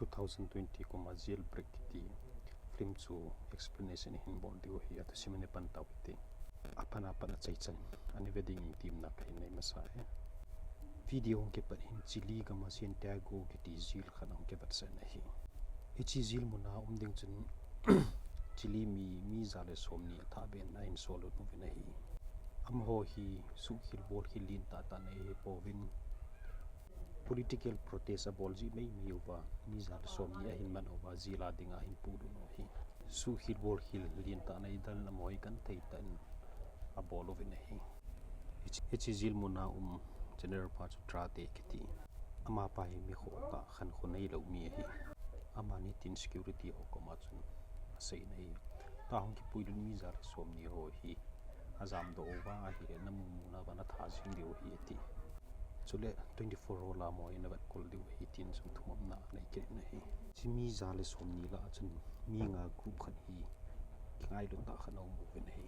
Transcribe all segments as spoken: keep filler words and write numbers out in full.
Two thousand twenty kum a Jailbreak kiti film chu explanation hin bol diu ahi, athusim in pan tau hite. Apat apat a achaichan ana ve ding in temna kahin nei masa e. Video hung kipat hin Chile gam a Santiago kiti jail khat hung kipat sah in ahi. Hiche jail mun a um ding chun Chile mi, mi ja le somni athah beh in ahin sol lut uvin ahi. Amaho hi suhkhel bolkhel lentah tah ana hi pouvin, political protest abol jeh meimei uva, mi ja le somni ahin man uva, jail a ding a ahin puilut u ahi. Suhkhel bolkhel lentah ana hi dan amaho hi genthei tah in abol uvin ahi. Hiche, hiche jail mun a um general pa chu Trate kiti. Amapa hi mi khohtah, khankho neilou mi ahi. Aman hitin security ho koma chun asei in ahi, tua hung kipuilut mi ja le somni ho hi ajamdoh uva ahile namu muna uva natha jing diu ahi ati. Chule twenty-four hour a amaho hi ana vetkol diu ahi tin chun thumopna anei kit in ahi. Hiche mi ja le somni lah a chun mi nga group khat hi kingailut tah khat ana um uvin ahi.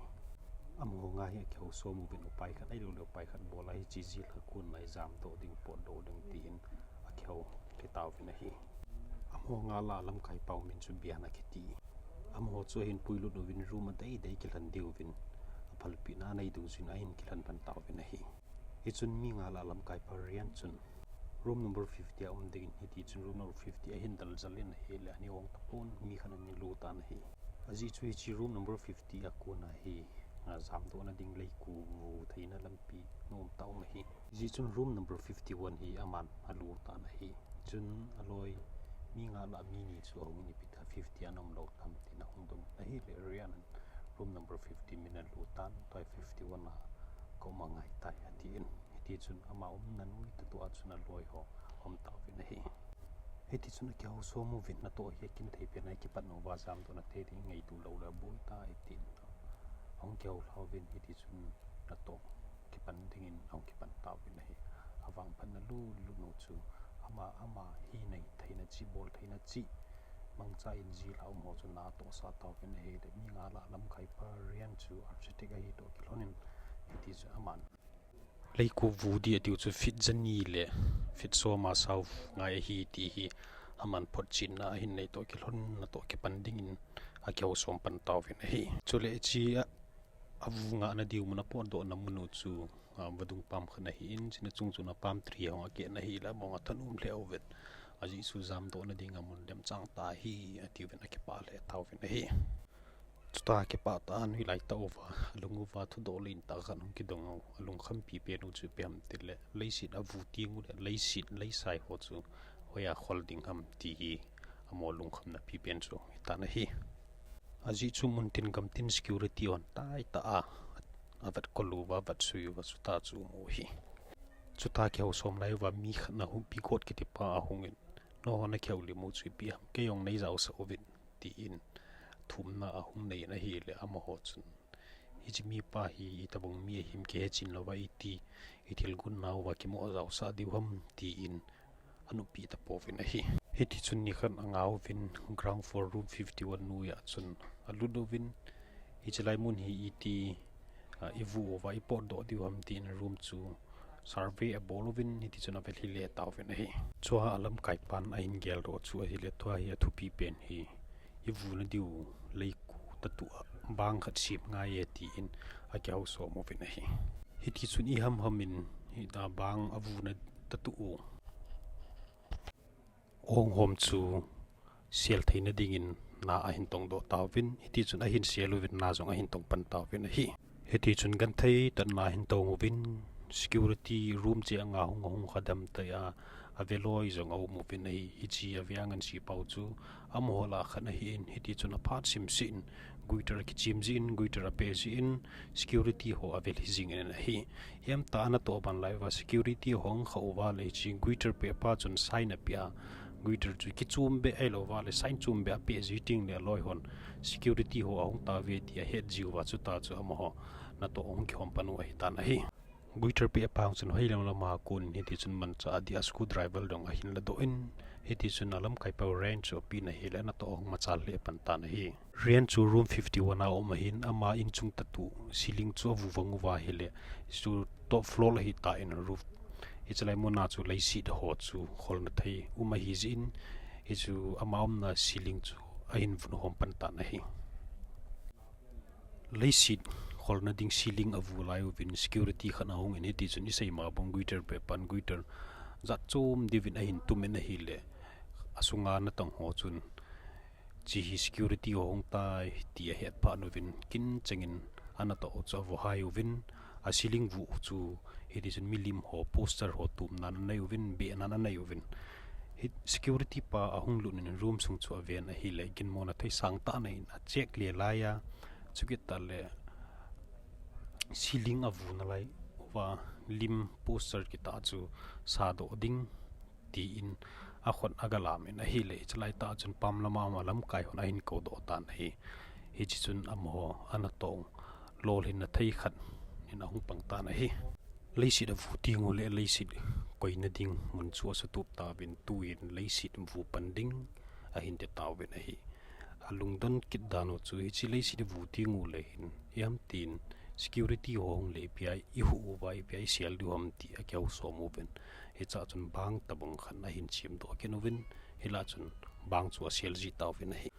Amaho nga hi akihou som uvin upai khat ahilou le upai khat bol a hiche jail a kon a ijamdoh ding, potdoh ding tin akihou kit tauvin ahi. Amaho nga lah a lamkaipa min chu Bian akiti. Amaho chu ahin puilut uvin room adeidei kilhen diuvin, aphalpina anei dungjuiyin ahin kilhen pan tauvin ahi. Hichun mi nga lah a lamkaipa Rian chun room number fifty a um dingin, hitichun room number fifty ahin daljal in ahile, ani ong tapon, mi khat ana lut tan ahi. Ajeh chu hiche room number fifty a kon a hi, a, jamdohna ding leiku vu theina lampi nom tah um ahi. Ajeh chun room number fifty-one hi aman alut tan ahi. Chun aloi mi nga lah a mi ni chu ahung in, ipi ti fifty a ana umlou tam tin ahung dong ahile, Rian in room number fifty min alut tan, tua hi fifty-one a ka um angai tai atin. Hitichun ama umna noi tah tua chun aloi ho aum tauvin ahi. Hitichun akihou som uvin, natoh hi akin thei pen a, ikipat uva jamdohna te ding ngaito lou le boi tai tin ahung kihou lha uvin, hitichun natoh kipan dingin ahung kipan tauvin ahi. Avangphatna lutlut u chu ama, ama hinna theina cheh, bol theina cheh mangcha in jail a um ho chu ana tohsah tauvin ahile, mi nga lah a lamkaipa Rian chu arthritic ahi toh kilhonin, hitichun aman leiku vu ding atiu chu feet jani le feet som a sao ngai ahi ti hi aman photchetna ahin nei toh kilhon, natoh kipan dingin akihou som pan tauvin ahi. Chule hiche a, avu ngahna diu mun, apotdohna mun u chu, a, vadung pam khat ahin, hiche a chung chun a palm tree ahung akeh in ahile, among athanum lheh uvin. Ajeh chu jamdohna dinga mun demchang tah ahi atiuvin akipah lheh tauvin ahi. Chuti kipah tah a anoi lai tah uva, alung uva thudoh lentah khat hung kidong u, alungkhampi pen u chu ipi ham itile, leiset avu teng u le leiset, leisai ho chu hoiya khol ding ham ti hi amaho lungkhamna pipen chu hitan ahi. Ajeh chu muntin gamtin security hon taitah a avetkol uva, avetsui uva, chuti chu um u ahi. Chuti kihou som lai uva mi khat na hupi kot kitipa ahungin, nangho nakihoulim u chu ipi ham, kei jong neijaosah uvin, tin thumna ahung nei in ahile, amaho chun, hiche mipa hi itobang mi ahim kihechen louva iti, ithilgon nauva kimoh jaosah diu ham, tin anoppi tapouvin ahi. Hitichun nikhat angauvin ground floor room fifty-one noiya chun alut uvin, hiche lai mun hi iti, a, ivu uva ipotdoh diu ham tin room chu survey abol uvin, hitichun avelhi le tauvin ahi. Chua alamkaipan ahin geldoh chu ahile, tua hi athupi pen hi, ivuna diu leiku tah tua bang khat sem ngai e tin akihou som uvin ahi. Hitichun ihamham in hitia bang avuna tah u ong hom chu sel theina dingin na ahin tongdoh tauvin, hitichun ahin sel uvin na jong ahin tong pan tauvin ahi. Hitichun genthei tah in na ahin tong uvin, security room cheh a nga hung, ahung khadam tah a, aveloi jong aum uvin ahi. Hiche avea ngansi pau chu amaho lah a khat ahin, hitichun aphat simsih in, guitar kichim jin, guitar apeh jin, security ho avelhi jingin ahi. Hitia natoh ban lai uva security ho ahung khah uva le hiche guitar pehpa chun sign apeh a, guitar chu kichom beh ahilouva le sign chom beh apeh ji teng le aloi hon security ho ahung tauve ti ahet jiuva chuti chu amaho natoh ahung kihom pan u ahitan ahi. Guitar pehpa chun hoilam lama kon hitichun manchah a dia screwdriver jong ahin ladoh in, hitichun alamkaipa Rian chu apen ahile natoh ahung machal lheh pan tan ahi. Rian chu room fifty-one a um ahin, ama inchung tah u ceiling chu avu vang uva ahile, chu top floor ahitan roof, hiche lai muna chu leiset ho chu kholna thei um ahi jeh in, Hichu ama umna ceiling chu ahin vun hom pan tan ahi. Leiset kholna ding ceiling avu lai uvin security khat ahung in, hitichun isei ma bang guitar pe pan guitar jat chom diuvin ahin tumin ahile, asunga natong ho chun, "Chi hi security ho hung tai," ti ahet phat uvin, kin chengin anatoh chu avu hai uvin, a ceiling vu chu hitichun milim ho poster ho tumnan anei uvin, behnan anei uvin. Hi security pa ahung lut in room sung chu aven ahile, ginmona thei sangtah in a check le laiya, chukit tale ceiling avu nalai uva lim poster kitah chu sadoh ding, tin akhut agalam in ahile, chulai tah chun pam lama ama lamkai hon ahin koudoh tan ahi. Hitichun amaho anatoh lolhinna thei khat in ahung pang tan ahi. Leiset avu teng uleh leiset koina ding mun chu asutup tauvin, tuin leiset vu pan ding ahin ti tauvin ahi. Alungdon kit dan u chu hiche leiset avu teng uleh hin, ihamtin security ho hung le ipi a ihu uva, ipi a isel diu ham ti akihou som uvin. Hichea chun bang tabang khat ahin chimdoh kit uvin, hilai chun bang chu asel ji tauvin ahi.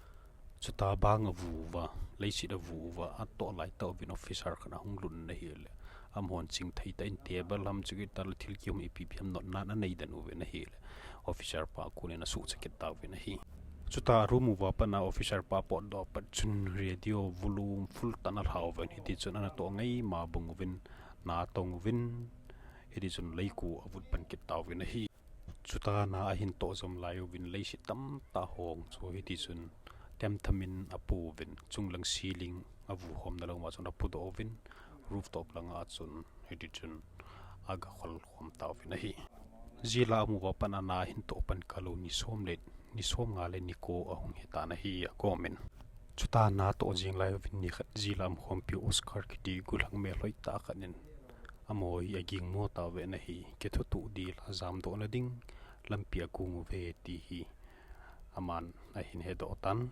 Chuta bang avu uva, leiset avu uva, atoh lai tah uvin officer khat ahung lut in ahile, amahon chingthei tah in table ham chukit tale thil kihom ipi ipi ham notnan anei den uvin ahile, officer pa kon in asuhcha kit tauvin ahi. Chuta room uva pat a officer pa apotdoh pat chun radio volume full tah in alha uvin, hitichun anatoh ngai ma bang uvin, na atong uvin, hitichun leiku avut pan kit tauvin ahi. Chuta na ahin toh jom lai uvin leiset tamtah ho chu hitichun temthamin apu uvin, chunglang ceiling avu khomna lama chun apudoh uvin, rooftop langa chun hitichun agakhol khom tauvin ahi. Jila amu uva pat a na ahin toh pan kal u ni som le, ni som nga le ni ko ahung hitan ahi akomin. Chuta na atoh jing lai uvin nikhat jila umkhompiu Oscar kiti gulang melhoi tah khat in amaho hi agingmo tauvin ahi, kithutuh dil ajamdohna ding lampi akong uve ti hi aman ahin hedoh tan.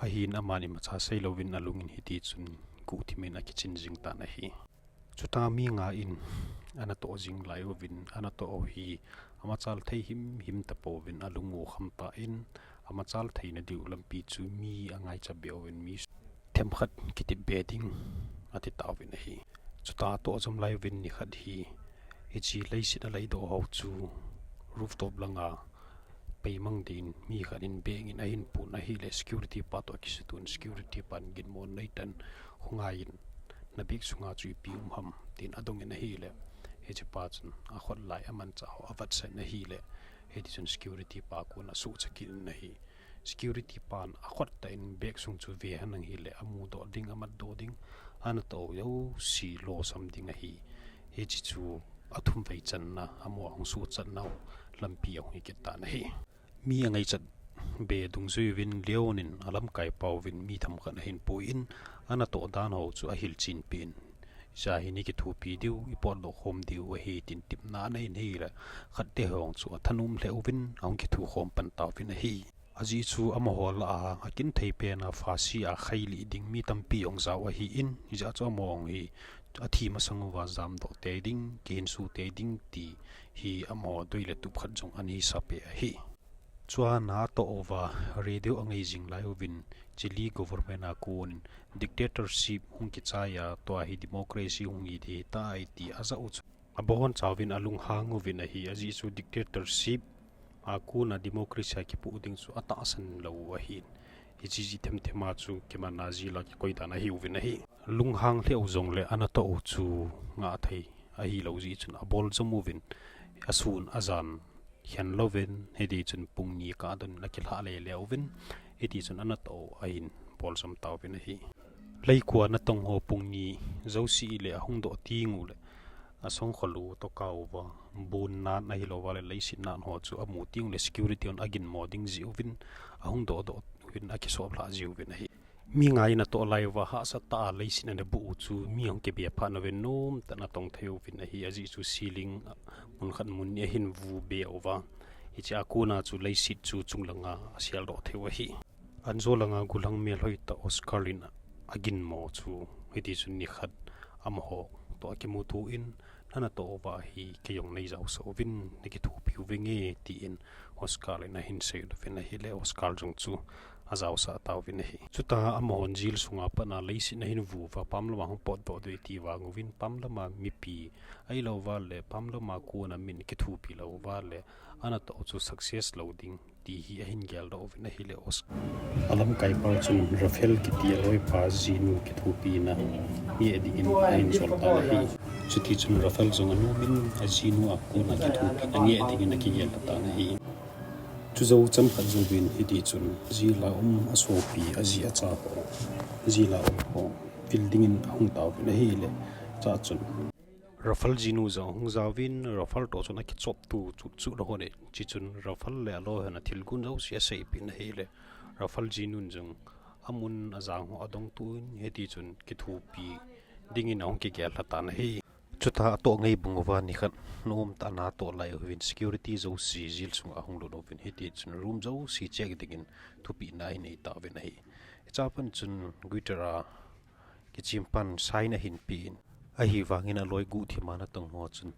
Ahin aman imacha seilouvin alungin hitichun guhthimin akichin jing tan ahi. Chuta mi nga in anatoh jing lai uvin, anatoh u hi amachal thei himhim tapouvin, alung u kham tan, amachal theina diu lampi chu mi angaicha be uvin, mi themkhat kitip be ding ati tauvin ahi. Chuta atoh jom lai uvin nikhat hi, hiche leiset aleidoh ho chu rooftop langa peimang din mi khat in bengin ahin pun ahile, security pa toh akisutun, security pan ginmo neitan, khongai in, "Na bag sunga chu ipi um ham?" tin adongin ahile, hichepa chun akhut lai amanchah ho avatsah in ahile, hitichun security pa kon asuhcha kit in ahi. Security pan akhut tah in bag sung chu ve henlang hile, amudoh ding, amatdoh ding, anatoh u jouse losam ding ahi. Hiche chu athumvei channa, amaho ahung suhchatnau lampi ahung hikit tan ahi. Mi angaichat be dungjuiuvin Leon in alamkai pauvin mi themkhat ahin puiyin, anatoh dan ho chu ahilchenpeh in, "Hiche hi nei kithopi diu, ipotdoh khom diu ahi," tin tepna anei in ahile, khatte ho chu athanom lheh uvin ahung kithokhom pan tauvin ahi. Ajeh chu amaho lah a akinthei pen a Phasi a khailih ding mi tampi ahung jao ahin, hijeh chun amaho hi athi masang uva jamdoh tei ding, kihinso tei ding ti hi amaho doi le tup khat jong ana hisah peh ahi. Chuin atoh uva radio angai jing lai uvin, Chile government a kon dictatorship hung kichai a, tua hi democracy hung hi ding ahitai ti ajah u chu abonchauvin alunghang uvin ahi. Ajeh chu dictatorship a kona democracy a kipoh ding chu atahsan lou u ahin, hiche jeh themthem a chu kimanna jeh a kikoi dan ahiuvin ahi. Lunghang lheh u jongle anatoh u chu ngah thei ahilou jeh chun aboljom uvin, asun ajan khen louvin, hitichun pung ni kah don in akilhah lele uvin, hitichun anatoh u ahin boljom tauvin ahi. Leikua natong ho pung ni jouse le ahung doh teng uleh, asongkhol u toh kauva, bun nan ahilouva le leiset nan ho chu amu teng uleh security hon aginmo ding jeh uvin, ahung dohdoh uvin akisop lhah jiuvin ahi. Mi nga in atoh lai uva hahsatah a leiset ana buh u chu mi ahung kibe phat uvin nomtah in atong thei uvin ahi. Ajeh chu ceiling mun khat mun ni ahin vu be uva, hiche a kona chu leiset chu chunglanga aseldoh thei u ahi. Anjo langa gulang melhoi tah Oscar in aginmo chu hitichun nikhat amaho toh akimuto in, Ana toh uva hi kei jong nei jaosah uvin, nei kithopi uvinge, tin Oscar in ahin sei uvin ahile, Oscar jong chu ajaosah tauvin ahi. Chuta amahon jail sunga pat a leiset ahin vu uva, pam lama hung potdoh diu ti vang uvin, pam lama mipi ahilou uva le, pam lama kona min kithopi lou uva le, ana toh chu success lou ding ti hi ahin geldoh uvin ahile, Oscar. Alamkaipa chun Rafael kiti aloipa jinu kithopina ngeh dingin ahin sol tan ahi. Chuti chun Rafael jong anomin ajinu a kona kithopina ngeh dingin akigel tan ahi. Chujou chomkhat jouvin hiti chun jail a um asopi, aji acha ho, jail a um ho vil dingin ahung tauvin ahile, chuchun Rafael jinu jong ahung jaovin, Rafael toh chun akichop tu chu chu lo hon e. Chuchun Rafael le aloi hon athilgon jouse aseipeh in ahile, Rafael jinun jong amun ajang ho adong tuin, hiti chun kithopi dingin ahung kigel lha tan ahi. Chuta atoh ngai bang uva nikhat nom tah a atoh lai uvin, security jouse jail sunga ahung lut uvin, hiti chun room jouse check dingin thupehna ahin nei tauvin ahi. Hichea pat chun guitar a kichempan sign ahin pen, ahivangin aloi guhthima natong ho chun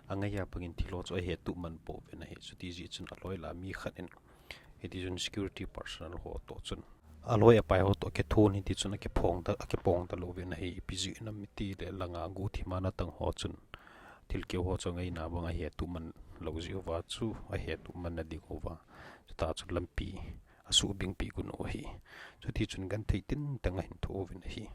angai a bangin thil ho chu ahetup man pouvin ahi. Chuti jeh chun aloi lah a mi khat in, hiti chun security personnel ho toh chun aloi apai ho toh akithon, hiti chun akiphong ta, akipong ta louvin ahi. Ipi jeh ham itile langa guhthima natong ho chun thilkeo ho chu angaina bang ahetup man lou jeh uva chu ahetup man na ding uva, chuta chu lampi asuhbingpeh got u ahi. Chuti chun genthei tintang ahin thoh uvin ahi.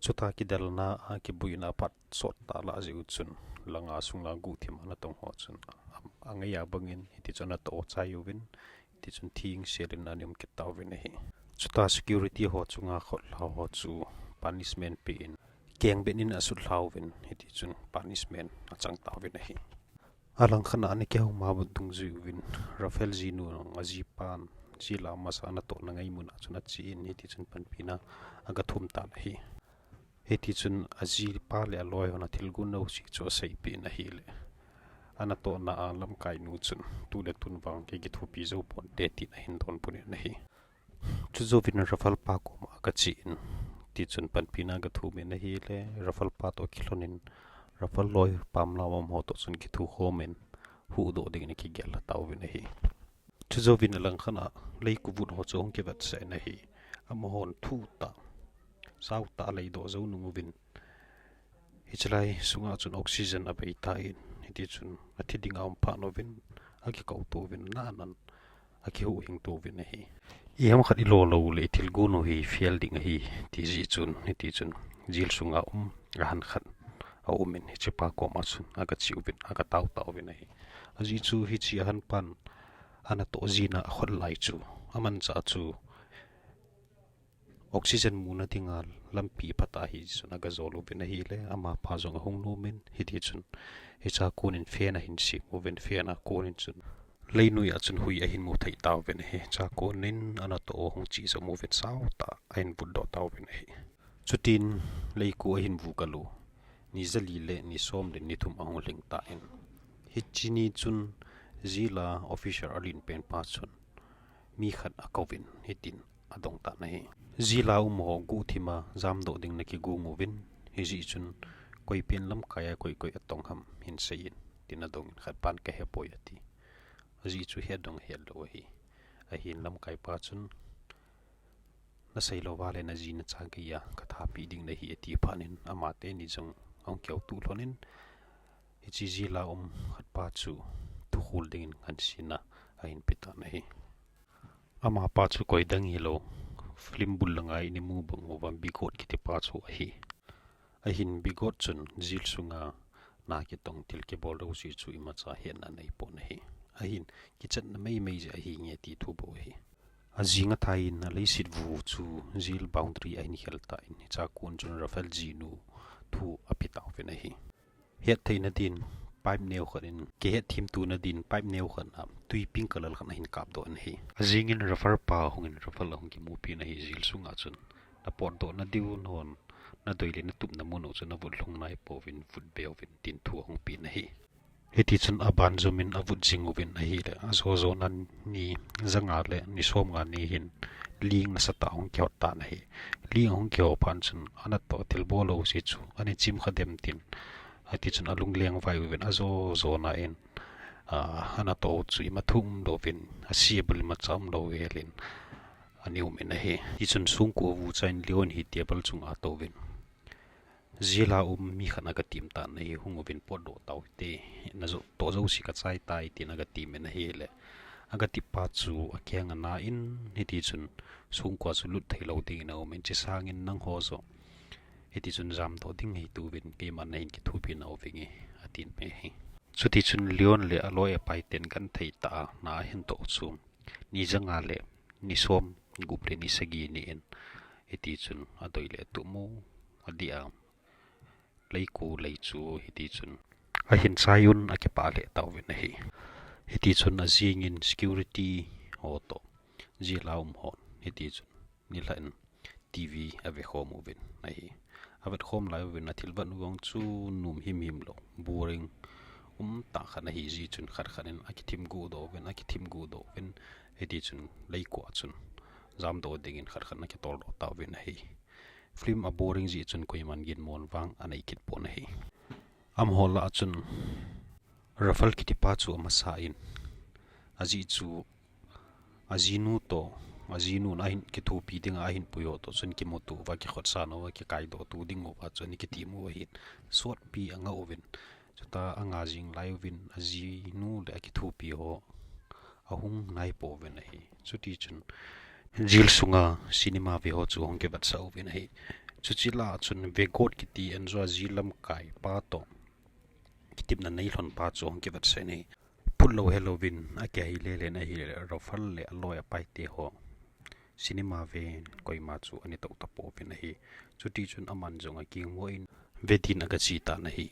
Chuta kidelna a kibuina phat sot tah lah jeh u chun langa sunga guhthima natong ho chun a, angai a bangin hiti chun atoh chai uvin, hiti chun thing selin ana um kit tauvin ahi. Chuta security ho chunga khotlha ho chu punishment pe in, kengbet in asut lha uvin, hiti chun punishment achang tauvin ahi. Alangkhat a ana kihou ma bang dungjui uvin, Rafael jinu ajipan jail a masa ana tohna ngai mun a chun achen, hiti chun panpina aga thum tan ahi. Hiti chun ajipa le aloi hon athilgon jouse chu aseipeh in ahile, ana tohna a lamkainu chun, tule tun vang kei kithopi jou ponte, tin ahin donbut in ahi. Chujouvin Rafael pa koma aga chen, hiti chun panpina aga thum in ahile, Rafael pa toh kilhonin, Rafael loi pam lama um ho toh chun kithokhom in, huhdoh dingin akigel lha tauvin ahi. Chujouvin alangkhat a leiku vut ho chu ahung kivetsah in ahi. Amahon thutah, sautah aleidoh jou nung uvin, hiche lai sunga chun oxygen abei tan, hiti chun athi dinga um phat uvin, akikouto uvin, ana, ana akihuhhing to uvin ahi. Iham khat ilo lou le ithilgon u hi fail ding ahi, ti jeh chun, hiti chun jail sunga um ahan khat aumin, hichepa koma chun aga che uvin, aga tao tauvin ahi. Ajeh chu hiche ahanpan ana toh jina akhol lai chu, amanchah chu oxygen muna dinga lampi phatah ahi chun aga jol uvin ahile, amapa jong ahung nomin, hiti chun hichea konin fan ahin sem uvin, fan a konin chun leinoi a chun hui ahin mu thei tauvin ahi. Hichea konin ana toh u ahung che jom uvin, sautah ahin vutdoh tauvin ahi. Chutin leiku ahin vu kal u, ni jali le ni som le ni thum ahung lhing tan, hiche ni chun jail a officer alen penpa chun mi khat akouvin hitin adong tan ahi. Jail a um ho guhthima jamdoh ding nakigong uvin, hijeh chun koipen lamkai a koi koi atong ham hinsei in, tin adongin khatpan kahepoi ati. Ajeh chu het dong het lou ahi. Ahin lamkaipa chun, nasei louva le naji nacha geiya katha peh ding nahi, ati phatnin amateni jong ahung kihouto lhonin, hiche jail a um khatpa chu thukhol dingin ngansena ahin petan ahi. Amapa chu koidang hilou, film bul langa imu bang uva Bigot kitipa chu ahi. Ahin Bigot chun jail sunga na kitong thil kibol jouse chu imacha hetna aneipon ahi. Ahin kichatna meimei jeh ahinge ti thu bou ahi. Ajing athai in aleiset vu chu jail boundary ahin khel tan, hichea kon chun Rafael jinu thu ape tauvin ahi. Hettheina din pipe neo khat in, kihetthem tona din pipe neo khat a twi pink colour khat ahin kapdoh in ahi. Ajingin Rafael pa ahungin Rafael ahung kimupin ahi jail sunga chun, napotdoh nadiu, nahon nadei le natupna mun u chu navut lhung naipouvin, vut be uvin tin thu ahung pen ahi. Hitichun aban jomin avut jing uvin ahile, ajo jona ni janga le ni somnga ni hin ling nasatah ahung kihot tan ahi. Ling ahung kiho phat chun anatoh thilbol jouse chu ana chimkha dem tin, Hiti chun alung leng vai uvin ajo jona in, ah, ana to chu ima thum louvin, a si bul ima cham lo velin, ani um in ahi. Hiti chun sungkua vucha in Leon hi table chunga atouvin, jail a um mi khat na ka tim tan ahi, hung uvin potdoh tau te, na jo, to jo si ka chai tai, tin aga tim in ahile. Aga tip pa chu akeng ana in, hiti chun sungkua chu lut thei lo dingin aum in, chi sangin nangho jo hiti chun jamdoh ding hi tuvin, keima na hin kithupi na uving e, atin me hi. Chuti chun Leon le aloi apai ten kan thei ta a, na ahin to chu. Ni janga le ni som gup le ni sagi ni in, hiti chun adoi le atumu, adia, leiku lei chu hiti chun ahin chai un, akipah le tauvin ahi. Hiti chun ajingin security ho to, jail a um hon hiti chun nilhah in T V ave khom uvin ahi. Avet khom lai uvin athil vet u vang chu num himhim lo, boring um tah khat ahi jeh chun khat khat in akithim gudoh uvin, akithim gudoh uvin, hiti chun leikua chun jamdoh dingin khat khat in akitoldoh tauvin ahi. Film a boring jeh chun koiman ginmo vang anei kit pon ahi. Amaho lah a chun Rafael kiti pa chu amasa in, ajeh chu ajinu to, ajinu na ahin kithupi dinga ahin pui ho to chun kimuto uva, kikhotsan uva, kikaidoh tu ding uva chun kitim u ahin, sotpi anga uvin. Chuta anga jing lai uvin, ajinu le akithupi ho ahung nai pouvin ahi. Chuti chun jail sunga cinema ve ho chu hung kivetsah uvin ahi. Chuche lah a chun Vegot kiti Enzo a jail lamkai pa to kitepna nei lhon pa chu hung kivetsah in ahi. Phulou helouvin akihei lelen ahile, Rafael le aloi apai te ho cinema ven koima chu ana tou tapouvin ahi. Chuti chun aman jong akingmo in ve din aga che tan ahi.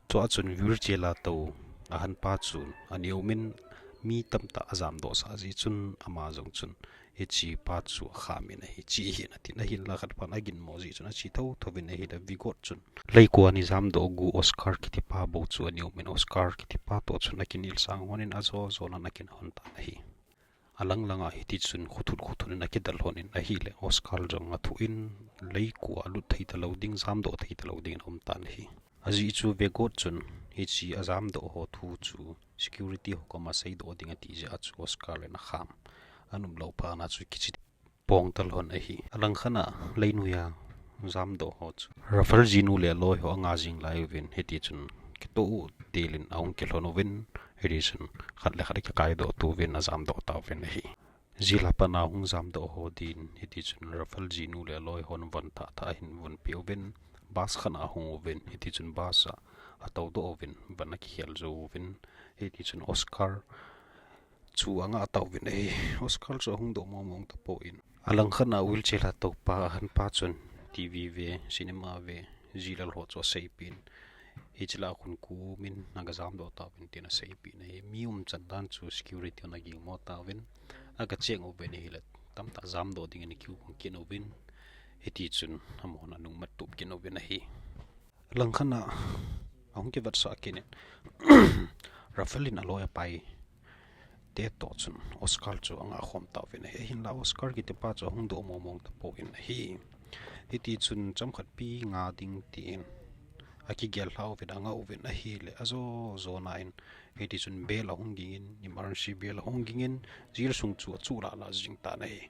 Chua chun wheelchair a tou ahan pa chu ana um in, mi tamtah ajamdoh sah jeh chun ama jong chun hiche pa chu akham in ahi, che hih in atin, ahinla khat pan aginmo jeh chun ache thotho in ahile, Vegot chun leikua ana jamdoh gu Oscar kiti pa bou chu ana um in, Oscar kiti pa to chun akinel sang hon in ajo jona ana kinhon tan ahi. Alang langa hiti chun khuthut khuthut in akidal hon in ahile, Oscar jong athu in leikua alut thei talou ding, jamdoh thei talou dingin aum tan ahi. Ajeh chu Vegot chun hiche ajamdoh ho thu chu security ho koma seidoh ding ati jeh a chu Oscar le ana kham. Ana um lou phat na chu kiche pong talou hon ahi. Alang khat a leinoi a jamdoh ho chu Rafael jinu le aloi ho anga jing lai uvin, hiti chun kitoh u tilin ahung kilhon uvin, hiti chun khat le khat akikaidoh tuvin ajamdoh tauvin ahi. Jail a pat a hung jamdoh ho din, hiti chun Rafael jinu le aloi hon von thah thah ahin von peh uvin, bus khat a ahung uvin, hiti chun bus a atoudoh uvin, von akikhel jou uvin, hiti chun Oscar chu anga tauvin ahi. Oscar chu ahung doh mong mong tapon, alang khat a wheelchair a tou pa, ahan pa chun T V ve, cinema ve, jail a ho chu aseipeh in, hiche lah a khun kumin naga jamdoh tauvin tin aseipeh in ahi. Mi umchan dan chu security hon agingmo tauvin, aga cheng uvin ahile, tamtah jamdoh dingin queue hung kit uvin, hiti chun amahon anung mat tup kit uvin ahi. Alang khat a ahung kivetsah kit in, Rafael in aloi apai te to chun Oscar chu anga khom tauvin ahi. Ahinla Oscar kiti pa chu ahung doh mong mong tapon ahi. Hiti chun chomkhat pi nga ding tin akigel lha uvin anga uvin ahile, ajo jona in hiti chun bell ahung ging in, emergency bell ahung ging in, jail sung chu achuh lah lah jing tan ahi.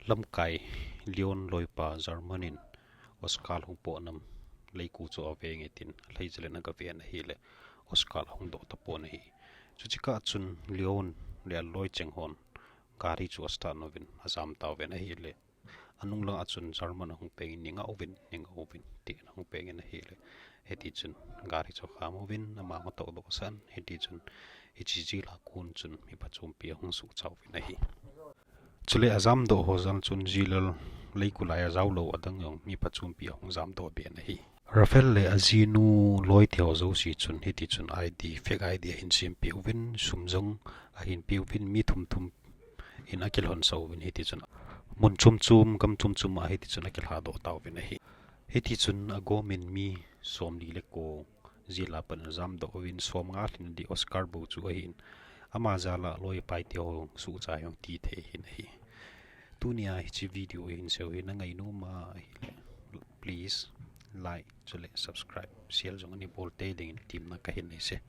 Lamkai Leon loipa German in Oscar hung pot nam, leiku chu aveng e tin alhai jel in aga ven ahile, Oscar ahung doh tapon ahi. Chuche kah chun Leon le aloi cheng hon gari chu astart uvin ajam tauvin ahile, anung lang a chun German ahung peng in, "Nei nga uvin, nei nga uvin," tin ahung peng in ahile, hiti chun gari chu akham uvin, ama ahung toudoh sah in, hiti chun hiche jail a kon chun mi phachompi ahung suhcha uvin ahi. Chule ajamdoh ho jal chun jail a leikulai a jaolou adang jong mi phachompi ahung jamdoh be in ahi. Rafael le ajinu loi te ho jouse chun hiti chun I D, fake I D ahin sempeh uvin, sum jong ahin pe uvin, mi thum thum in akilhonsa uvin, hiti chun mun chom chom, gam chom chom a hiti chun akilhadoh tauvin ahi. Hiti chun agomin mi somli le ko jail a pat in ajamdoh uvin, somnga lhin ding Oscar bou chu ahin, ama jal a loi apai te ho suhcha hung ti thei ahin ahi. Tunia hiche video hin seiu hi na ngainom ahile, please like chule subscribe, share jong ani bol tei dingin temna kahin nei e.